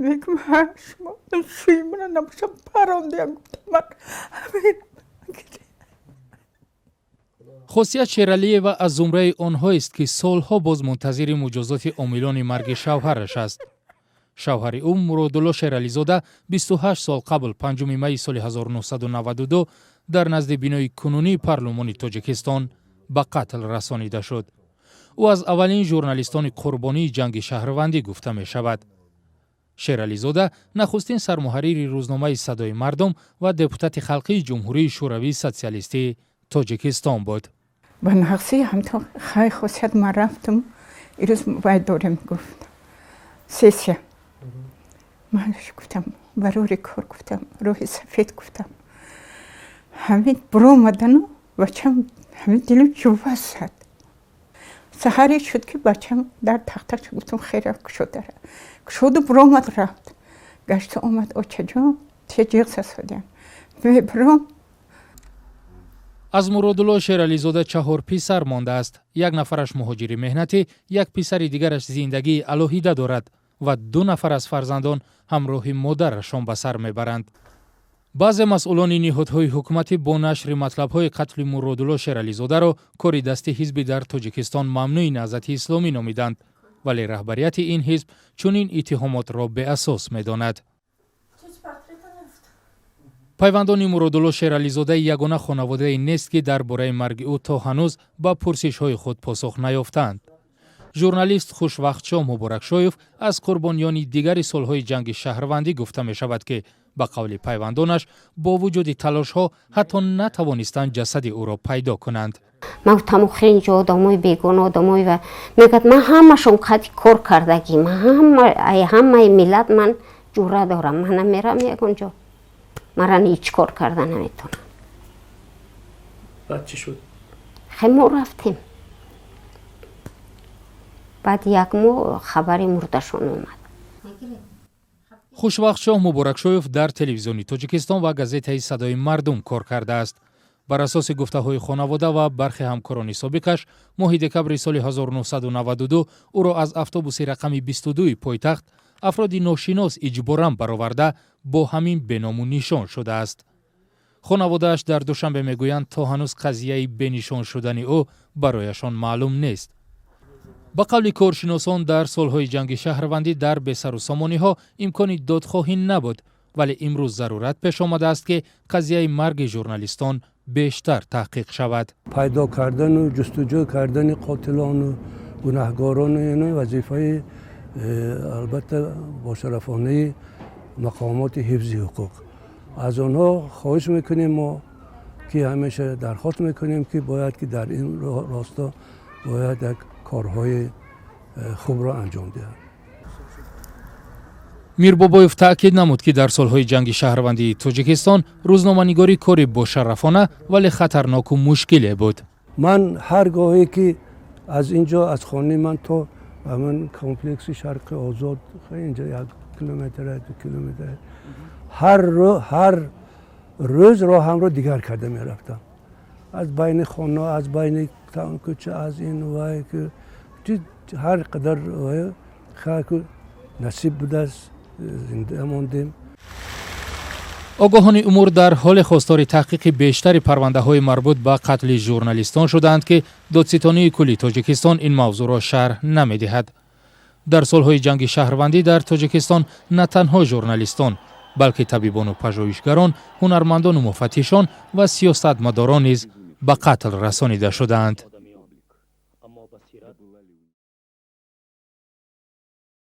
Мегум, ҳа, шумо шӯи мана набошам, парондиам, гуфтам ман. Хосият Шералиева аз зумраи онҳоест, ки солҳо боз мунтазири муҷозоти омилони марги шавҳараш аст. Шавҳари ӯ, Муродулло Шерализода, 28 сол қабл, 5 майи соли 1992, дар назди бинои кунунии парлумони Тоҷикистон ба қатл расонида шуд. Ӯ аз аввалин журналистони қурбонии ҷанги шаҳрвандӣ гуфта мешавад. Шерализода нахустин сармуҳаррири рӯзномаи «Садои мардум» ва депутати халқии Ҷумҳурии Шӯравии Социалистии Тоҷикистон буд. Ба нақси ҳамто хай, Хосият, ман рафтам, ирӯз вай дорем, гуфт, сессия. Ман гуфтам, барори кор, гуфтам, роҳи сафед, гуфтам. Ҳамин буромадану бачам, ҳамин дилим ҷува зад. Саҳаре шуд, ки бачам дар тахта. Гуфтам, хера, кушодара. Кушоду буромад, рафт, гашта омад: «Очаҷон, те ҷиғ сасодиам, мебуром». Аз Муродулло Шерализода чаҳор писар мондааст. Як нафараш муҳоҷири меҳнатӣ, як писари дигараш зиндагии алоҳида дорад ва ду нафар аз фарзандон ҳамроҳи модарашон ба сар мебаранд. Баъзе масъулони ниҳодҳои ҳукуматӣ бо нашри матлабҳои қатли Муродулло Шерализодаро кори дасти ҳизби дар Тоҷикистон мамнӯи Наҳзати Исломӣ номиданд, вале раҳбарияти ин ҳизб чунин иттиҳомотро беасос медонад. Пайвандони Муродулло Шерализода ягона хонаводае нест, ки дар бораи марги ӯ то ҳанӯз ба пурсишҳои худ посух наёфтаанд. Журналист Хушвақтшоҳ Муборакшоев аз қурбониёни дигари солҳои ҷанги шаҳрвандӣ гуфта мешавад, ки ба қавли пайвандонаш, бо вуҷуди талошҳо ҳатто натавонистанд ҷасади ӯро пайдо кунанд. Ман гуфтам, охир инҷо одамои бегона, одамои ва мегӯяд, ман ҳамашон қади кор кардагӣ, ман ҳамаи миллат ман ҷура дорам, ман намерам ягон ҷо, мара ҳеҷ кор карда наметонам. Баъд чӣ шуд? Хе, мо рафтем, баъд як моҳ хабари мурдашон омад. Хушвақтшоҳ Муборакшоев дар Телевизиони Тоҷикистон ва газетаи «Садои мардум» кор кардааст. Бар асоси гуфтаҳои хонавода ва бархе ҳамкорони собиқаш, моҳи декабри соли 1992 ӯро аз автобуси рақами 22 пойтахт афроди ношинос иҷборан бароварда, бо ҳамин беному нишон шудааст. Хонаводааш дар Душанбе мегӯянд, то ҳанӯз қазияи бенишон шудани ӯ барояшон маълум нест. Ба қавли коршиносон, дар солҳои ҷанги шаҳрвандӣ дар бесарусомониҳо имкони додхоҳӣ набуд, вале имрӯз зарурат пеш омадааст, ки қазияи марги журналистон бештар таҳқиқ шавад. Пайдо кардану ҷустуҷӯ кардани қотилону гунаҳгорону ин вазифаи албатта бошарафонаи мақомоти ҳифзи ҳуқуқ. Аз онҳо хоҳиш мекунем мо, ки ҳамеша дархост мекунем, ки бояд ки дар ин росто бояд як корҳои хубро анҷом диҳанд. Мирбобоев таъкид намуд, ки дар солҳои ҷанги шаҳрвандии Тоҷикистон рӯзноманигорӣ кори бошарафона, вале хатарноку мушкиле буд. Ман ҳар гоҳе ки аз ин ҷо, аз хонаи ман то ҳамин комплекси Шарқи Озод, инҷо 1 километр, 2 километр, ҳар рӯз роҳамро дигар карда мерафтам, аз байни хона, аз байни кӯча, аз ин вай, ҳар қадар хайку насиб будааст, зинда мондем. Огоҳони умур дар ҳоле хостори таҳқиқи бештари парвандаҳои марбут ба қатли журналистон шудаанд, ки Додситонии кулли Тоҷикистон ин мавзӯъро шарҳ намедиҳад. Дар солҳои ҷанги шаҳрвандӣ дар Тоҷикистон на танҳо журналистон, балки табибону пажӯҳишгарон, ҳунармандону муфаттишон ва сиёсатмадорон низ ба қатл расонида шудаанд.